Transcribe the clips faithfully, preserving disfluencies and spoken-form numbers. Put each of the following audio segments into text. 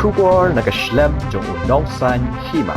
Khubor na ka shlem jong u nongsaiñ hima.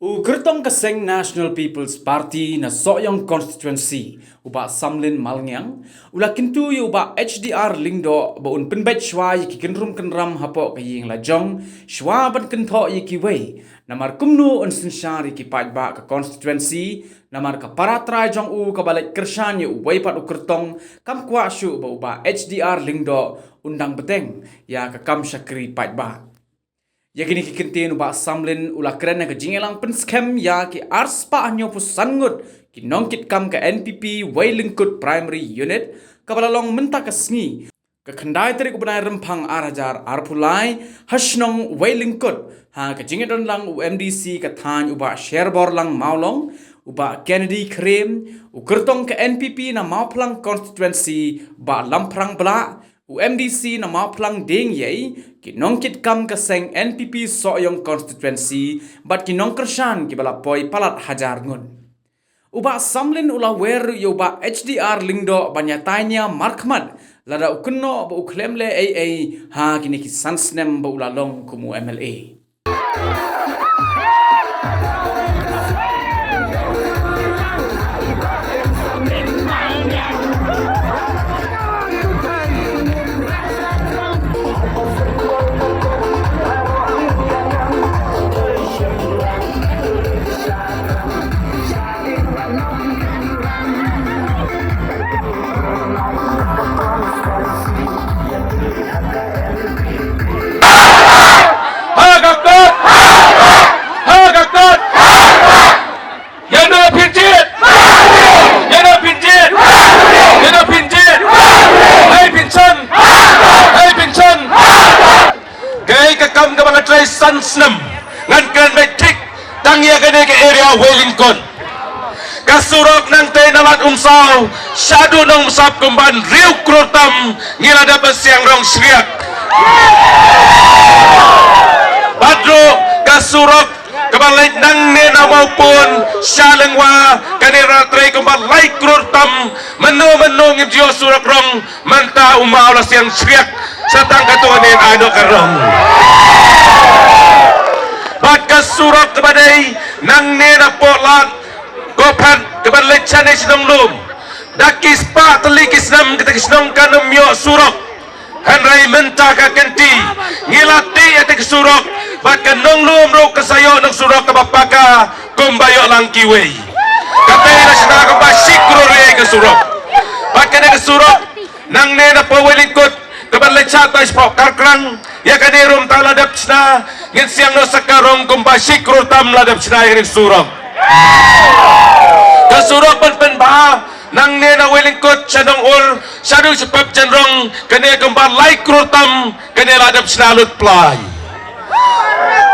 U kyrtong ka seng National People's Party na Sohiong Constituency, u Bah Samlin Malngiang, u la kyntu ïa u Bah H D R Lyngdoh ba un pynbeit shuwa ïa ki kynrum kynram hapoh ka ïing la jong, shuwa ban kynthoh ïa kiwei, namar kumno un synshar ïa ki paidbah ka constituency, namar ka para trai jong u kaba leit kyrshan ïa uwei pat u kyrtong, kam kwah shuh ba u Bah H D R Lyngdoh un dang bteng ïa ka kam shakri paidbah. Ïa kine ki kyntien u Bah Samlin u la kren ha ka jingïalang pynskhem ïa ki arspah hynñiewphew san ngut ki nongkitkam ka N P P Wei Lyngkut Primary Unit, kaba la long mynta ka sngi, ka khyndai tarik u bnai Rymphang ar hajar arphew lai, ha shnong Wei Lyngkut, ha ka jingïadonlang u M D C ka thaiñ u Bah Sherborlang Mawlong, u Bah Kennedy Khrem, u kyrtong ka N P P na Mawphlang Constituency, Bah Lamphrang Blah, u M D C na Mawphlang Diengïei, ki nongkitkam ka seng N P P Sohiong Constituency, bad ki nongkyrshan kiba la poi palat hajar ngut. U Bah Samlin u la wer ïa u Bah H D R Lyngdoh ban ïatai nia markhmat, lada u kynnoh ba u khlem leh ei ei ha kine ki san snem ba u la long kum u M L A. Ha ka kot! Ha ka kot! Ïa na pynjit! Ïa na pynjit! Ïa na pynjit! Hei pynsan! Hei pynsan! Kaei ka kam kaba nga trei san snem. Ngan kren beit thik tang ïa kane ka area Wei Lyngkut. Ka surok nangtei na Lad Umsaw shaduh Nongmsap kumban hynriew klur tam ngi la dep ban siang rong shriak. Bad ruh ka surok kaba leit nangne na Mawpun sha Lyngwa, kane la trei kumba lai klur tam. Mynno mynno ngim ju ïoh surok rong, mynta u maw la siang shriak. Sa tang katto ne ai noh ka rong. Bad ka surok kaba dei nangne na Pohlad, ko pat kaba leit shane sha Nonglum. Da ki spah tylli ki snem kata ka shnong kam ïoh surok. Hynrei mynta ka kynti ngi la tih ïa ka surok, bad ka Nonglum ruh ka sa ïoh nong surok kaba paka kumba ïoh lang kiwei. Kata la shna kumba shi klur riej ka surok. Bad kane ka surok nangne na Wei Lyngkut kaba leit shatai shapoh Karkrang, ïa kane ruh mynta la dep shna, ngin siang noh sa ka rong kumba shi klur tam la dep shna ïa kane ka surok. Ka surok ban pynbha nangne na Wei Lyngkut sha Nong Ur, shaduh sha Pep Jan Rong, kane kumba lai klur tam, kane la dep shna lut plai.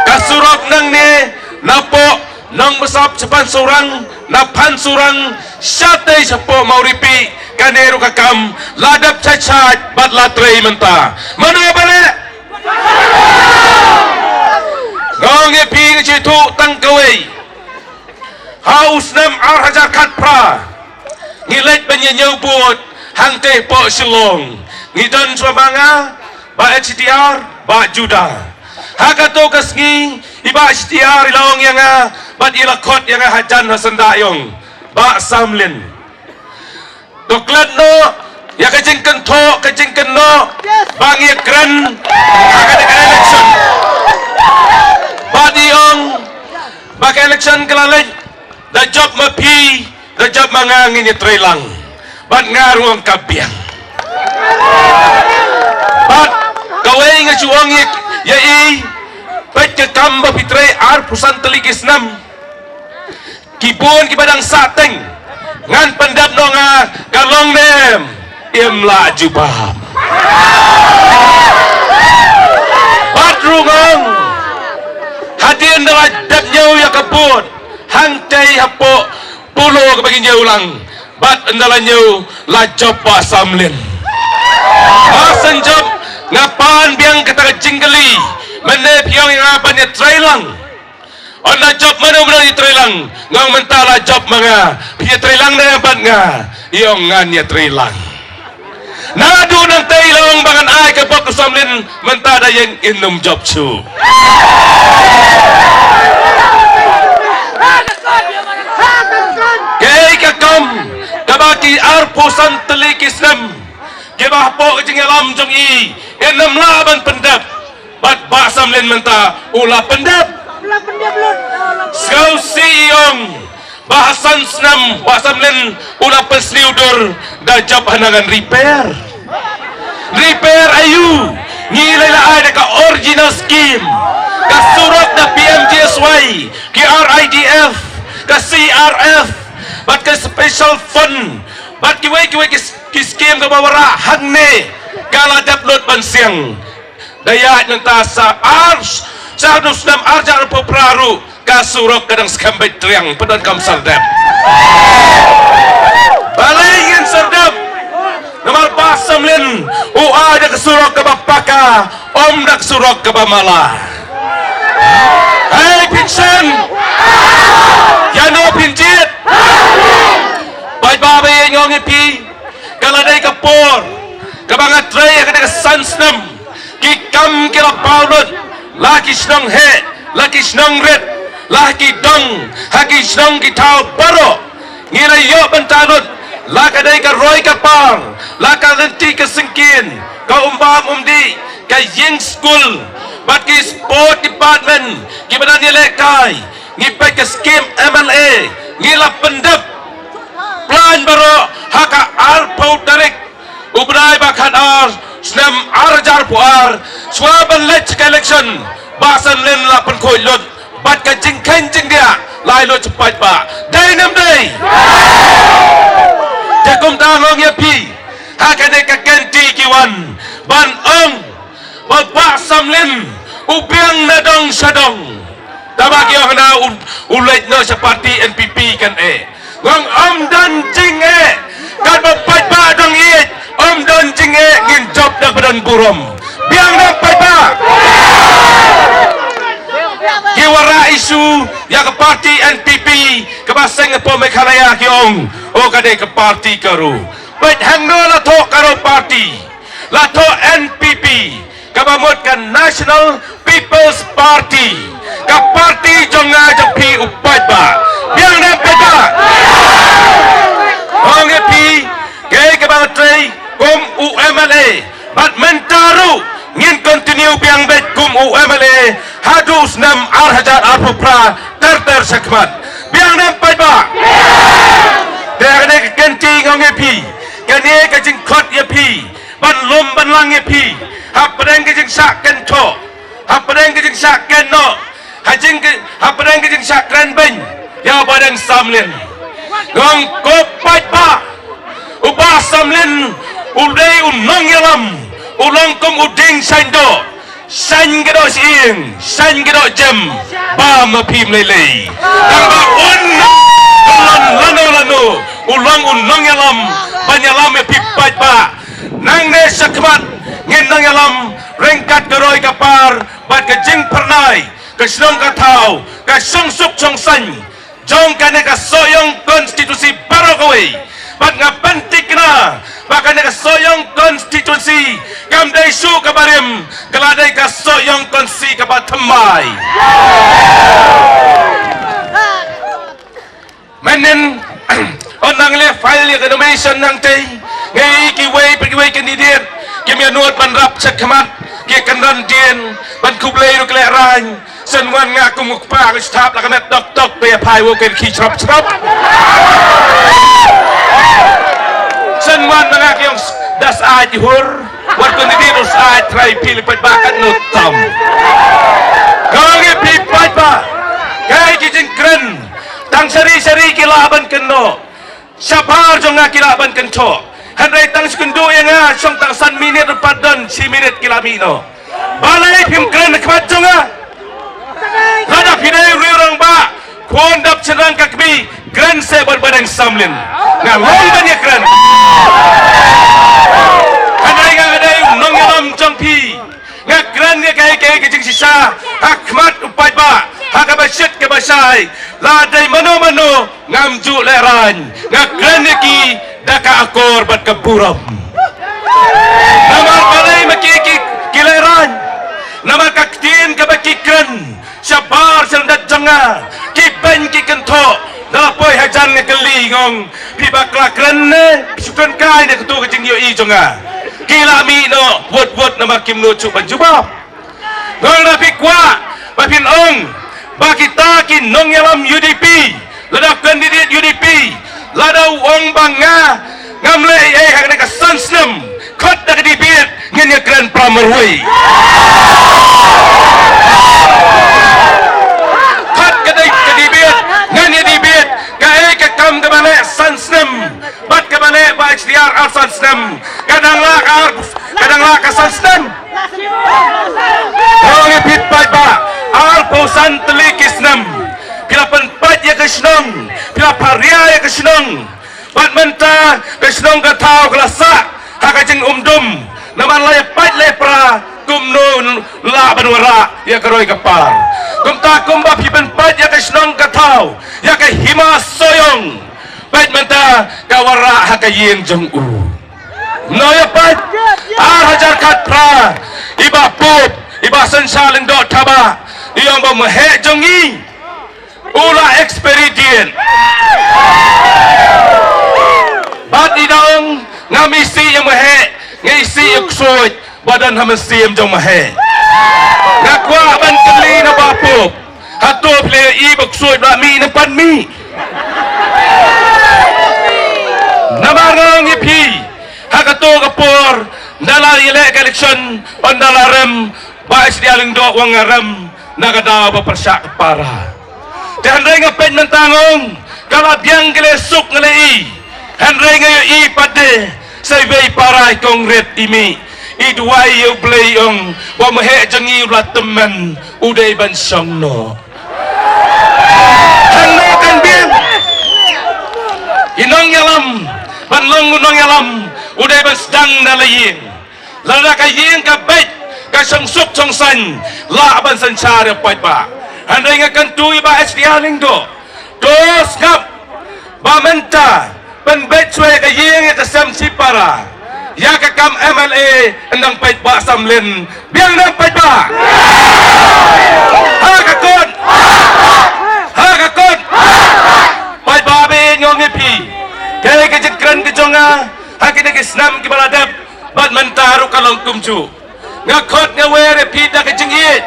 Ka surok nangne napoh Nongmsap sha Phansurang, na Phansurang shatei shapoh Mawripi, kane ruh ka kam la dep shait shait bad la trei mynta. Mano ba leh? Nga ong ïa phi, nga ju ïathuh tang kawei. Ha u snem ar hajar khatphra ngi leit ban ïa ñiew vote hangtei hapoh Shillong. Ngi don shuwa ma nga, Bah H D R, Bah Judah. Ha kato ka sngi i Bah H D R i la ong ïa nga bad i la khot ïa nga hajan ha syndah, i ong, Bah Samlin, to klet noh ïa ka jingkynthoh ka jingkynnoh ba ngi ïa kren ha kane ka election. Bad i ong ba ka election ka la leit, da jop ma phi, da jop ma nga, ngin ïa trei lang. Bad nga ruh nga ong ka biang. Bad kawei nga ju ong ïa, ïa i, peit ka kam ba phi trei arphew san tylli ki snem. Ki bun kiba dang sah teng. Ngan pyndep noh nga, ka long ne em? Im lah jubab. Bad ruh nga ong, hadien da la dep ñiew ïa ka vote hangtei hapoh Polo kaba ngi ñiew lang, Bad ynda la ñiew la jop Bah Samlin. Ba san jop nga pan biang kata ka jingkylli. Mynne phi ong ïa nga ban ïatrei lang. Ynda jop mano mano ïatrei lang. Nga ong mynta la jop ma nga. Phi ïatrei lang ne bad nga. I ong ngan ïatrei lang. Naduh nangtei la ong ba ngan ai ka bok ka Samlin mynta da ïeng in ym jop shuh. Kaei ka kam kaba ki arphew san tylli ki snem kiba hapoh ka jingïalam jong i in ym lah ban pyndep. Bad Bah Samlin mynta u la pyndep. Sngewsih i ong ba ha san snem Bah Samlin u la pynsniew dur da jop ha ngan repair. Repair aïu? Ngi la ai da ka original scheme. Ka surok da P M G S Y, ki R I D F, ka C R F, bad ka special fund, bad kiwei kiwei ki, ki scheme kaba wanrah hangne ka la dep lut ban siang. Da ïaid mynta sa ar, sa haduh snem ar hajar arphew phra ruh ka surok ka dang skhem beit triang, pynban kam sdang. Balei ngin sdang? Namar Bah Samlin u ai da ka surok kaba paka, ym da ka surok kaba mala. Hei pynshong, ïano pynjied? Paidbah ba ïa nga ong ïa phi, ka la dei ka por kaba nga trei ha ka dei ka san snem. Ki kam ki la paw lut, la ki shnong heh, la ki shnong rit, la ki dong, ha ki shnong ki thaw baroh. Ngi la ïoh bynta lut, la ka dei ka roi ka par, la ka lynti ka syngkien, ka um bam um dih, ka ïing skul, bad ki sport department, kiba dang ïalehkai, ngi peit ka scheme M L A, ngi la pyndep, plan baroh ha ka arphew tarik u bnai ba khatar snem ar hajar arphew ar, shuwa ban leit ka election, Bah Samlin la pynkhuid lut bad ka jingkheiñ jingdiah la ai lut sha paidbah. Dei ne ym dei? Te kumta nga ong ïa phi, ha kane ka kynti ki wan ban ong ba Bah Samlin u biang na dong sha dong. Tangba ki ong hana u, u leit noh sha party N P P kan eh. Nga ong ym don jingeh. Katba paidbah dang ïeit, ym don jingeh, ngin jop da kaba don burom. Biang ne ym paidbah? Ki wanrah issue ïa ka party N P P kaba seng hapoh Meghalaya ki ong, oh ka dei ka party ka Garo. Peit hangno la thoh ka Garo party. La thoh N P P, kaba mut ka National People's Party. Ka party jong nga jong phi u paidbah. Biang ne ym paidbah? Ong ïa phi, kaei kaba nga trei kum u M L A, bad mynta ruh ngin continue biang beit kum u M L A haduh snem ar hajar arphew phra ter ter shakhmat. Biang ne ym paidbah? Te ha kane ka kynti nga ong ïa phi, kane ka jingkhot ïa phi ban lum ban lang ïa phi hapdeng ka jingshah kynthoh, hapdeng ka jingshah kynnoh, ha jing ka, hapdeng ka jingshah kren beiñ ïa u Bah Deng Samlin. Nga ong ko paidbah, u Bah Samlin u dei u nongïalam, u long kum u dieng shaiñ doh. Shaiñ ka doh shyieng, shaiñ ka doh jem, bam ma phi ym lei lei. Tangba un, un long lano lano, u long u nongïalam ban ïalam ïa phi paidbah. Nangne shakhmat ngin nongïalam ryngkat ka roi ka par bad ka jingphyrnai, ka shnong ka thaw, ka shongsuk shongsaiñ jong kane ka Sohiong constituency baroh kawei. Bad nga pynthikna ba kane ka Sohiong constituency kam dei shuh kaba rim, ka la dei ka Sohiong constituency kaba thymmai. Mynnin, ynda ngi leh file ïa ka nomination nangtei, ngi ïohi kiwei pa kiwei candidate kim ïa nud ban rap shakhmat, ki kynran dien ban khublei ruh ki lehraiñ. Shen wan nga kum u kpa nga shu thap la ka met tok tok, ba ïa phai wow ken ki shrap shrap. Shen wan ma nga ki ong da syaid i hur. Wat kon dei da syaid trai phi li paidbah katno tam. Ka ong ïa phi paidbah, kaei ki jingkren, tang shari shari ki lah ban kynnoh. Shabar jong nga ki lah ban kynthoh. Hynrei tang shu kynduh ïa nga shong tang san minit ruh pat don, shi minit ki lah mih noh. Balei phim kren ha khmat jong nga? Lada phi dei u riew rangbah, khun dap shynrang ka kmie, Kren se bad Bah Deng Samlin. Nga long ban ïa kren. Hynrei nga dei u nongïalam jong phi. Nga kren ïa kaei kaei ka jingshisha ha khmat u paidbah, ha kaba shit kaba shai. La dei mano mano ngam ju lehraiñ. Nga kren ïa ki da ka akor bad ka burom. Namar balei ma ki ki, ki lehraiñ? Namar ka ktien kaba ki kren shabar sha lyndet jong nga, ki beiñ ki kynthoh. Da la poi hajan nga kylli, nga ong, phi bakla kren ne phi shu kren kai ne katu ka jingïohi jong nga? Ki la mih noh wut wut namar kim nud shuh ban jubab. Nga ong, lada phi kwah ba phin ong ba kita ki nongïalam U D P, lada u candidate U D P, lada u ong ba nga ngam leh ei ei ha kane ka san snem, khot da ka debate, ngin ïa kren para marwei. Khot ka dei ka debate, ngin ïa debate kaei ka kam kaba leh san snem bad kaba leh Bah H D R ar san snem. Ka dang lah ka ar, ka dang lah ka san snem. Nga ong ïa phi paidbah, arphew san tylli ki snem phi la pynpait ïa ka shnong, phi la pharia ïa ka shnong. Bad mynta ka shnong ka thaw ka la sah ha ka jingum dum. Namar la ïa pait la ïa pra, kumno lah ban wanrah ïa ka roi ka par? Kumta kumba phi pynpait ïa ka shnong ka thaw, ïa ka hima Sohiong, bad mynta ka wanrah ha ka ïing jong u. Nangta pat, ar hajar khatphra, i Bah Pop, i Bah Synshar Lyngdoh Thabah, i ong ba u Maheh jong ngi u la expiry date. Bad i da ong, ngam isih ïa u Maheh, nga isih ïa u ksuid ba don ha mynsiem jong u Maheh. Nga kwah ban kylli na Bah Pop, hato phi la ïohi ba u ksuid u la mih ne pan mih? Namar nga ong ïa phi, ha kato ka por, ynda la ïaleh ka election, ynda la rem Bah H D R Lyngdoh, u ong nga rem na ka daw ba pyrshah ka para. Te hynrei nga peit mynta, nga ong ka la biang ka leh suk nga leh i. Hynrei nga ïohi pat de sa iwei i para i kong rit i mih, i duwai ïa u Blei, i ong ba u Maheh jong ngi u la tymmen, u dei ban shong noh. Hangno kan biang? I nongïalam, ban long u nongïalam, u dei ban sdang na la ïing. Lada ka ïing ka beit, ka shong suk shong saiñ, lah ban synshar ïa u paidbah. Hynrei nga kyntu ïa i Bah H D R Lyngdoh, to sngap ba mynta pynbeit shuwa ïa ka ïing ïa ka sem shipara, ïa ka kam M L A, ynda peit Bah Samlin, biang ne em paidbah? Ha ka kut, ha ka kut. Paidbah ba ïeit, nga ong ïa phi, kaei ka jingkren ka jong nga ha kine ki snem kiba la dep bad mynta ruh ka long kumjuh. Nga khot nga wer ïa phi da ka jingïeit.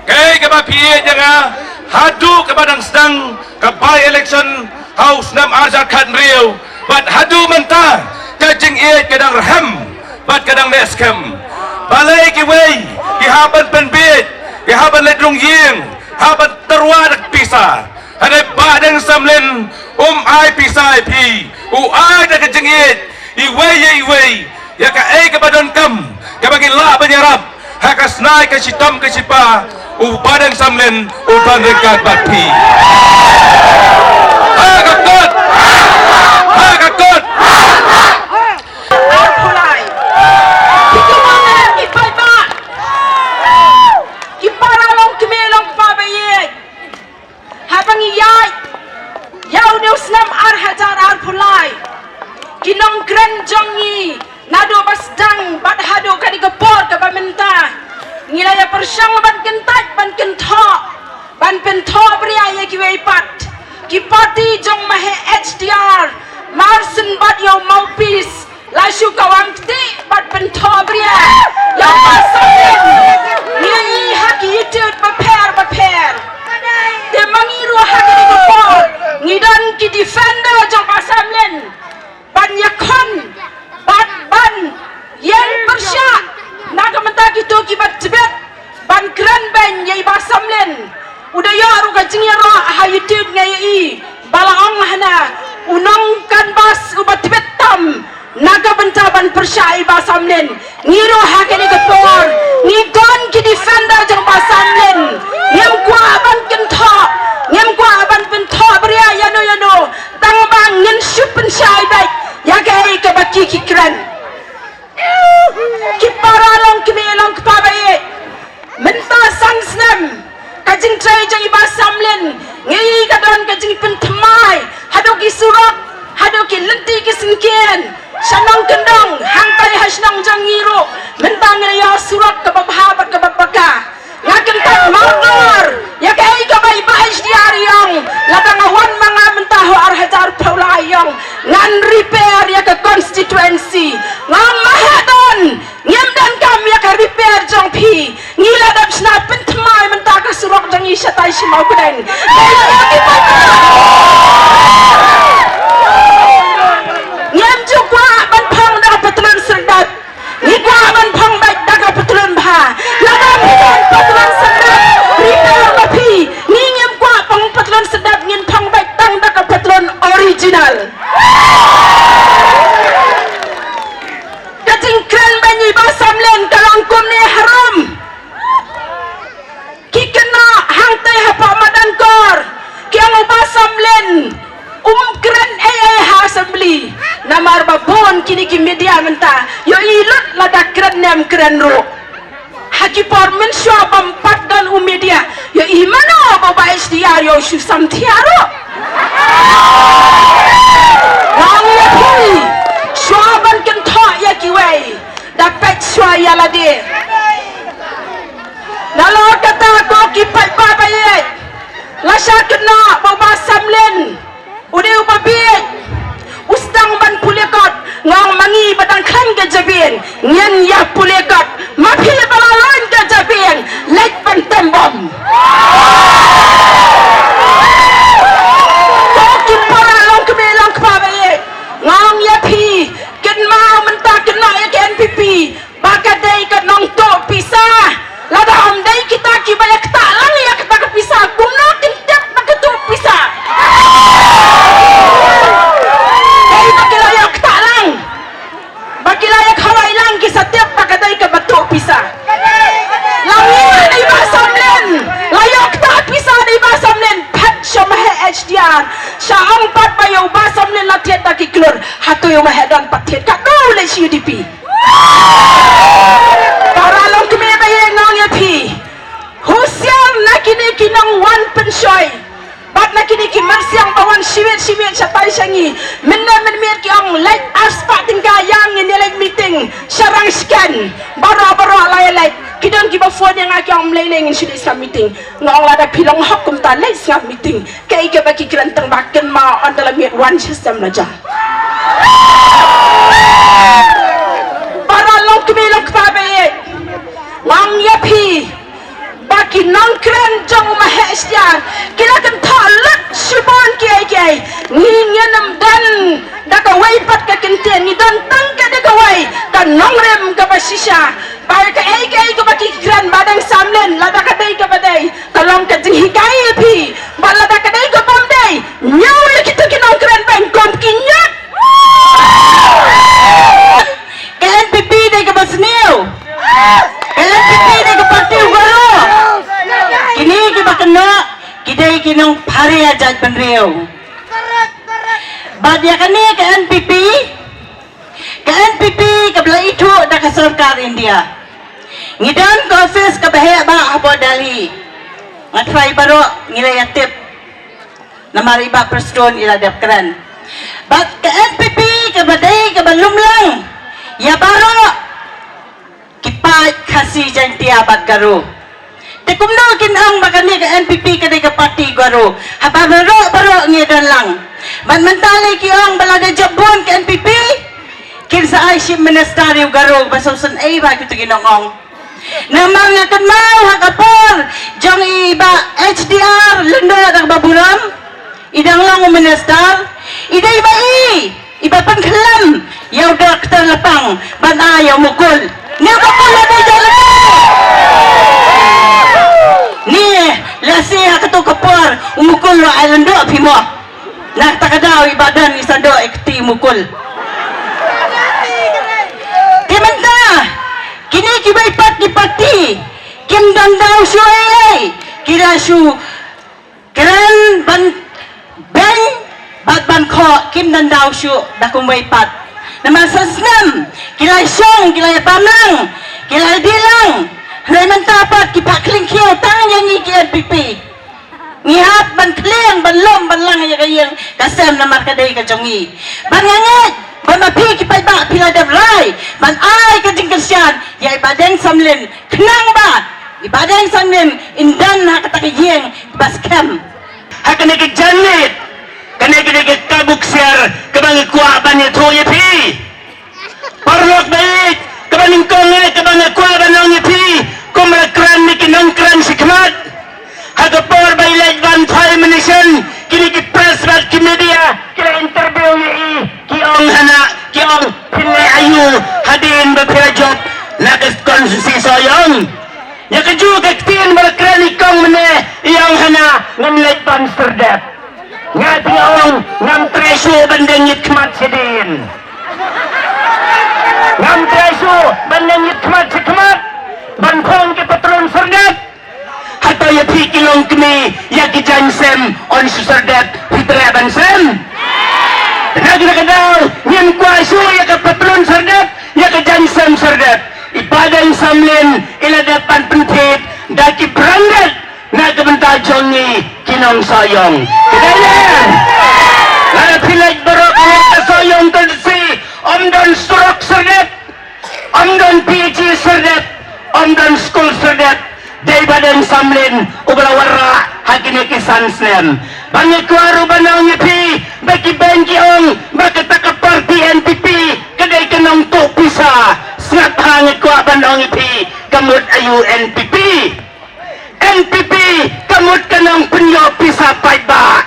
Kaei kaba phi ïeit ïa nga, haduh kaba dang sdang ka by election ha u snem ar hajar khathynriew bad haduh mynta, ka jingïeit ka dang rhem bad ka dang neh skhem. Balei kiwei ki hap ban pynbieit, ki hap ban leit rung ïing, hap ban tyrwa da ka pisa? Hynrei Bah Deng Samlin um ai pisa ïa phi, u ai da ka jingïeit iwei ïa iwei, ïa kaei kaba donkam, kaba ngi lah ban ïarap ha ka snai ka shitom ka shipa, u Bah Deng Samlin u don ryngkat bad phi. Ha ka kut, ha ka kut. Arphew lai. Ki para longkmie longkpa ba ïeit, haba ngi ïaid ïa une u snem ar hajar arphew lai, ki nongkren jong ngi naduh ba sdang bad haduh kane ka por kaba mynta, ngi la ïa pyrshang ban kyntait ban kynthoh, ban pynthohbria ïa kiwei pat. Ki party jong Maheh H D R, mar syn bad ïa u Mawpis, la shu kawang kti bad pynthohbria ïa u Bah Samlin. Ngi ïohi ha ki YouTube bapher bapher. Te ma ngi ruh ha kane ka por ngi don ki defender jong Bah Samlin ban ïakhun bad ban ïeng pyrshah na ka bynta kito kiba tbit ban kren beiñ ïa i Bah Samlin. U da ïoh ruh ka jingïaroh ha YouTube, nga ïohi ba la ong hana, u nong canvass uba tbit tam na ka bynta ban pyrshah ïa i Bah Samlin. Ngi ruh ha kane ka por ngi don ki defender jong Bah Samlin. Ngim kwah ban kynthoh, ngim kwah ban pynthohbria ïano ïano. Samlin, ngi ka don ka jingpynthymmai haduh ki surok, haduh ki lynti ki syngkien. Sha nongkyndong hangtai ha shnong jong ngi ruh mynta ngi la ïoh surok kaba bha bad kaba paka. Nga kyntait mardor ïa kaei kaba i Bah H D R i ong. Lada nga wan ma nga mynta ha ar hajar phew lai i ong, ngan repair ïa ka constituency. Nga ong ma ha don. Ngim donkam ïa ka repair jong phi. Ngi la dep shna pynthymmai mynta ka surok jong ngi shatai sha Mawkdeng. Ngim ju kwah ban phong da ka patlun syrdat. Ngi kwah ban phong beit da ka patlun bha. Lada phi don patlun syrdat, repair ma phi. Ngi ngim kwah phong patlun syrdat, ngin phong beit tang da ka patlun original. Ka jingkren ba ngi Bah Samlin ka long kumne harum. Ki kynnoh hangtei hapoh madan kor ki ong u Bah Samlin um kren ei ei ha assembly. Namar ba bun kine ki media mynta ïohi lut lada kren ne em kren ruh. Ha ki por mynshuwa bym pat don u media ïohi mano ba u Bah H D R ïoh shu samthiah ruh. Nga ong ïa phi, shuwa ban kynthoh ïa kiwei, da peit shuwa ïa lade. Nalor kata ko ki paidbah ba ïeit, la shah kynnoh ba u Bah Samlin u dei uba bieit, u sdang ban pule kot. Nga ong ma ngi ba dang khlaiñ ka jabieng ngin ïa pule kot. Ma phi ba la laiñ ka jabieng, leit ban tem bom. Ko ki para longkmie longkpa ba ïeit, nga ong ïa phi, kynmaw mynta kynnoh ïa ka N P P ba ka dei ka nongtuh pisa. Lada ym dei kita kiba ïa ktah lang ïa kata ka pisa, kumno kin tip ba ka tuh pisa? Dei ba ki la ïa ktah lang, ba ki la ïa khawai lang ki sa tip ba ka dei kaba tuh pisa. La ngi dei Bah Samlin, la ïa ktah pisa dei Bah Samlin, phet sha ma he H D R, sha ong pat ba ïa u Bah Samlin la thied da ki klur, hato ïa u ma he don pat thied, ka dei u leit sha U D P. Para longkmie ba ïeit, nga ong ïa phi, husiar na kine ki nongwan pynshoi bad na kine ki myrsiang ba wan shiwit shiwit shatai sha ngi. Mynne mynmiet ki ong leit arspah tyngka ïa ngin ïa leit meeting sha Rangshken. Baroh baroh la ïa leit. Ki don kiba phone ïa nga ki ong, Mlei, ngin shu leit sngap meeting. Nga ong lada phi long hok kumta leit sngap meeting. Kaei kaba ki kren tang ba kynmaw, ynda la miet wan sha stem la jam. Para longkmie longkpa ba ïeit, nga ong ïa phi ba ki nongkren jong u ma he H D R ki la kynthoh lut shibun kiei kiei. Ngi ngin ym don da kawei pat ka kyntien, ngi don tang ka dei kawei ka nongrim kaba shisha. Ba kaei kaei kaba ki kren ba dang Samlin, lada ka dei kaba dei, ka long ka jinghikai ïa phi. Ba lada ka dei ka bym dei, ñiew ïa kita ki nongkren beiñ kum ki ñiat. Ka N P P dei kaba sniew. Ka N P P dei ka party u garo. Kine kiba kynnoh ki dei ki nongpharia jaitbynriew. Bad ïa kane ka N P P, ka N P P kaba la ithuh da ka sorkar India. Ngi don ka office kaba heh bah hapoh Delhi. Nga tharai baroh ngi la ïa tip. Namar i Bah Prestone i la dep kren. Bad ka N P P kaba dei kaba lumlang ïa baroh ki paid Khasi, Jaiñtia bad Garo. Te kumno kin ong ba kane ka N P P ka dei ka party Garo, haba baroh baroh ngi don lang. Bad mynta lei ki ong ba lada jop bun ka N P P kin sa ai Chief Minister ïa u Garo, ba sngewsynei bha kito ki nongong. Namar nga kynmaw ha ka por jong i Bah H D R Lyngdoh da kaba burom, i dang long u minister, i dei ba i, iba pynkhlem ïa u Doktor Lapang ban ai ïa u Mukul. Ni u Mukul la dei jong lade. Ni lehse ha kato ka por u Mukul u ai Lyngdoh, phi mo. Na kata ka daw i Bah Don i sa doh ïa kti Mukul. Te mynta kine kiwei pat ki party kim don daw shuh ei ei, ki la shu kren ban beiñ bad ban khoh, kim don daw shuh da kumwei pat. Namar sa snem ki la shong, ki la ïa bam lang, ki la ïa dih lang. Hynrei mynta pat ki phah khlieh khiew tang ïa ngi ki N P P. Ngi hap ban khlieng, ban lum, ban lang ïa ka ïing ka sem namar ka dei ka jong ngi. Bad nga ngeit ba ma phi ki paidbah phi la dep rai ban ai ka jingkyrshan ïa i Bah Deng Samlin khnang ba i Bah Deng Samlin in don ha kata ka ïing ba skhem. Ha kane ka janmiet, kane ka dei ka kabu ksiar kaba ngi kwah ban ïathuh ïa phi. Paralok ba ïeit, kaba nyngkong eh kaba nga kwah ban ong ïa phi, kum la kren na ki nongkren shakhmat. Ha ka por ba i leit ban phai mynne shen, kine ki press bad ki media ki la interview ïa i, ki ong hana, ki ong phin leh aïu hadien ba phi la jop na ka constituency Sohiong. Ïa kajuh ka ktien ba la kren i kong mynne, i ong hana ngan leit ban serdep. Nga te ong ngam treh shuh ban dang ïit khmat shadien. Ngam treh shuh ban dang ïit khmat shi khmat ban phong ki patlun serdep. Hato ïa phi ki longkmie ïa ki jaiñ sem on shu serdep, phi treh ban sem? Te na kata ka daw ngim kwah shuh ïa ka patlun serdep, ïa ka jaiñ sem serdep. I Bah Deng Samlin i la dep ban pynthied da ki branded na ka bynta jong ngi ki nong Sohiong. Te dei ne? Lada phi leit baroh ka leit ka Sohiong constituency, ym don surok serdep, ym don P H E serdep, ym don skul serdep. Dei Bah Deng Samlin uba la wanrah ha kine ki san snem. Bad nga kwah ruh ban ong ïa phi ba ki beiñ ki ong ba kata ka party N P P ka dei ka nongtuh pisa. Sngap ha, nga kwah ban ong ïa phi, ka mut aïu N P P? N P P ka mut ka nongpynïoh pisa paidbah.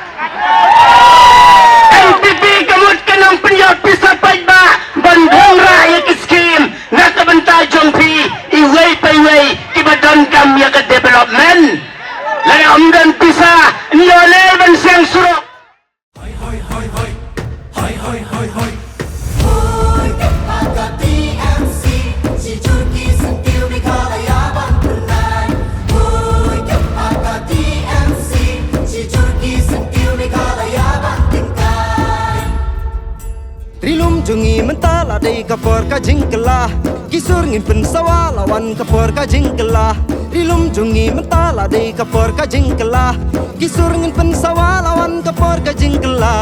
N P P ka mut ka nongpynïoh pisa paidbah ban wanrah ïa ki skim na ka bynta jong phi iwei pa iwei kiba donkam ïa ka development. Lada ym don pisa, ym ïoh lei ban siang surok. Ri lum jong ngi mynta la dei ka por ka jingkylla. Ki sur ngin pynsawa la wan ka por ka jingkylla. Ri lum jong ngi mynta la dei ka por ka jingkylla. Ki sur ngin pynsawa la wan ka por ka jingkylla.